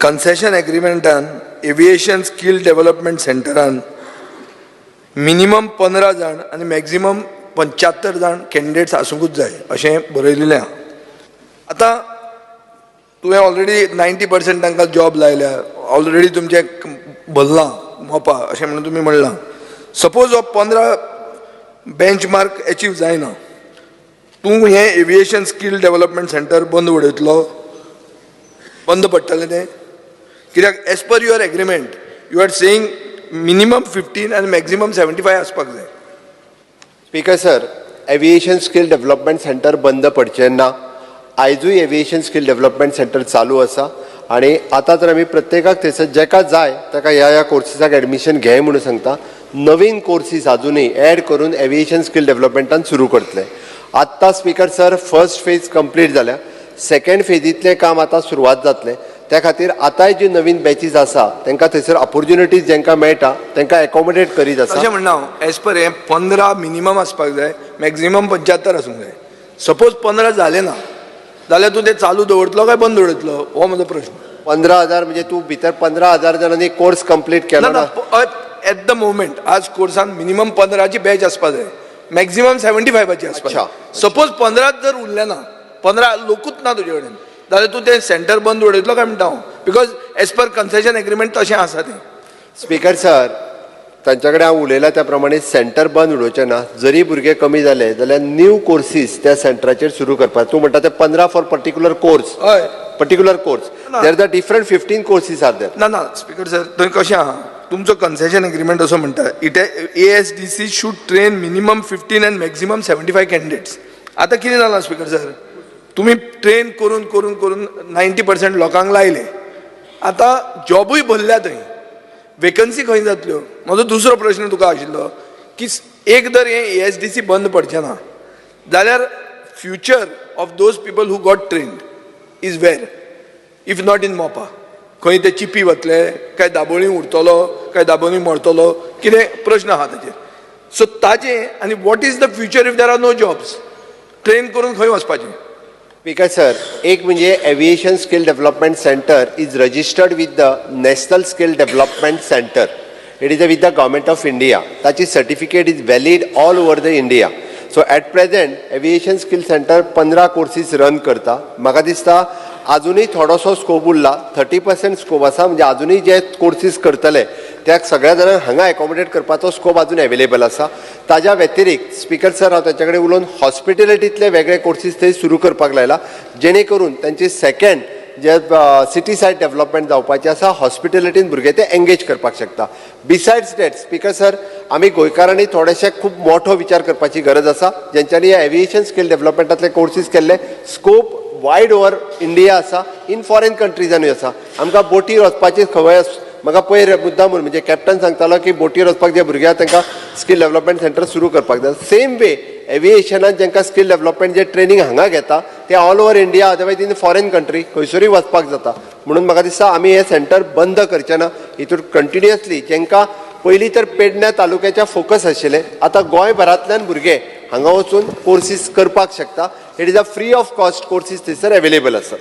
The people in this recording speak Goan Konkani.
कन्सेशन एग्रीमेंटान एविएशन स्कील डेव्हलपमेंट सेंटरान मिनिमम 15 जाण आनी मॅक्झिमम 75 जाण कॅन्डिडेट्स आसूंकूच जाय अशें बरयलेलें आहा. आतां तुवें ऑलरेडी 90% तांकां जॉब लायल्या, ऑलरेडी तुमचें भरलां मोपा अशें म्हणून तुमी म्हणलां. सपोज हो 15 बेंच मार्क एचीव जायना, तूं हें एविएशन स्कील डेव्हलपमेंट सेंटर बंद उडयतलो? बंद पडटलें तें? कित्याक as per your agreement you are saying minimum 15 आनी मॅक्झिमम 75 आसपाक जाय. Speaker sir, Aviation Skill Development Centre बंद पडचें ना. आयजूय एविएशन स्कील डेव्हलपमेंट सेंटर चालू आसा आनी आतां तर आमी प्रत्येकाक थंयसर जेका जाय ताका ह्या ह्या कोर्सीसाक एडमिशन घे म्हणून सांगता. नवीन कोर्सीस अजुनूय एड करून एविएशन स्कील डेव्हलपमेंटान सुरू करतले. आत्तां, speaker sir, first phase complete जाल्या. सेकंड फेजींतलें काम आतां सुरवात जातलें. त्या खातीर आतांय ज्यो नवीन बॅचीस आसा, तांकां थंयसर ऑपोर्च्युनिटीज जेंकां मेळटा तांकां एकोमोडेट करीत आसा. अशें म्हणना हांव. एज पर हें 15 मिनिमम आसपाक जाय, मॅक्झिमम 75 आसूंक जाय. सपोज 15 जाले ना जाल्यार तूं तें चालू दवरतलो काय बंद उडयतलो, हो म्हजो प्रश्न. 15,000 म्हणजे तूं भितर 15,000 जाणांनी कोर्स कंप्लीट केलो ना. ना? एट the moment आज कोर्सान मिनिमम 15ची बॅच आसपा जाय, मॅक्झिमम 75ची आसपा जाय. सपोज 15च जर उरले ना, 15 लोकूच ना तुजे कडेन, जाल्यार तूं तें सेंटर बंद उडयतलो काय म्हणटा हांव, because as per concession agreement तशें आसा तें. स्पीकर सर, तांच्या कडेन हांव उलयलां त्या प्रमाणे सेंटर बंद उडोवचें ना. जरी भुरगे कमी जाले जाल्यार न्यू कोर्सीस त्या सेंटराचेर सुरू करपाक. तूं म्हणटा ते 15 फॉर पर्टिक्युलर कोर्स? हय. Particular course. ना. There the different 15 courses are there. ना ना, स्पीकर सर, थंय कशें आहा, तुमचो कन्सेशन एग्रीमेंट असो म्हणटा, it ASDC should train minimum 15 and maximum 75 candidates. आतां कितें जालां स्पीकर सर, तुमी ट्रेन करून करून करून 90% लोकांक लायले. आतां जॉबूय भरल्या थंय, वेकन्सी खंय जातल्यो? म्हजो दुसरो प्रश्न तुका आशिल्लो की एक जर हें एएसडीसी बंद पडचें ना जाल्यार future of those people who got trained is where, if not in Mopa? खंय ते चिपी वतले काय दाबोळी उरतलो काय दाबोळी मरतलो, कितें प्रश्न आहा ताजेर. सो ताजें आनी what is the future if there are no jobs? Train करून खंय वचपाचें? स्पीकर सर, एक म्हणजे Aviation Skill Development Centre is registered with the National Skill Development Centre. It is with the Government of India. ताची certificate is valid all over the India. So at present Aviation Skill Centre 15 courses run करता. म्हाका दिसता अजुनूय थोडोसो स्कोप उरला, 30% स्कोप आसा. म्हणजे अजुनूय जे कोर्सीस करतले त्या सगळ्या जाणांक हांगा एकोमोडेट करपाचो स्कोप अजून एवेलेबल आसा. ताज्या व्यतिरिक्त, स्पीकर सर, हांव तांच्या कडेन उलोवन हॉस्पिटेलिटीतले वेगळे कोर्सीस थंय सुरू करपाक लायला, जेणे करून तांची सेकंड जे सिटी सायड डेव्हलपमेंट जावपाचें आसा, हॉस्पिटेलिटीन भुरगे ते एंगेज करपाक शकता. बिसायड्स that, speaker sir, आमी गोंयकारांनी थोडेशे खूब मोठो विचार करपाची गरज आसा. जेंच्यांनी एविएशन स्कील डेव्हलपमेंटातले कोर्सीस केल्ले, स्कोप वायड ओवर इंडिया आसा, इन फॉरेन कंट्रीजानूय आसा. आमकां बोटीर वचपाची खबर म्हाका पयर मुद्दाम म्हूण म्हणजे कॅप्टन सांगतालो की बोटीर वचपाक जे भुरगे आहा तांकां स्कील डेव्हलपमेंट सेंटर सुरू करपाक जाय. सेम वे एविएशनान जांकां स्कील डेव्हलपमेंट जे ट्रेनींग हांगा घेता ते all over India, otherwise in foreign country खंयसरूय वचपाक जाता. म्हणून म्हाका दिसता आमी हें सेंटर बंद करचें ना. हितून कंटिन्युअसली जांकां पयलीं तर पेडण्या तालुक्याच्या फोकस आशिल्लें, आतां गोंयभरांतल्यान भुरगे हांगा वचून कोर्सीस करपाक शकता. It is a free of cost courses थंयसर एवेलेबल आसात.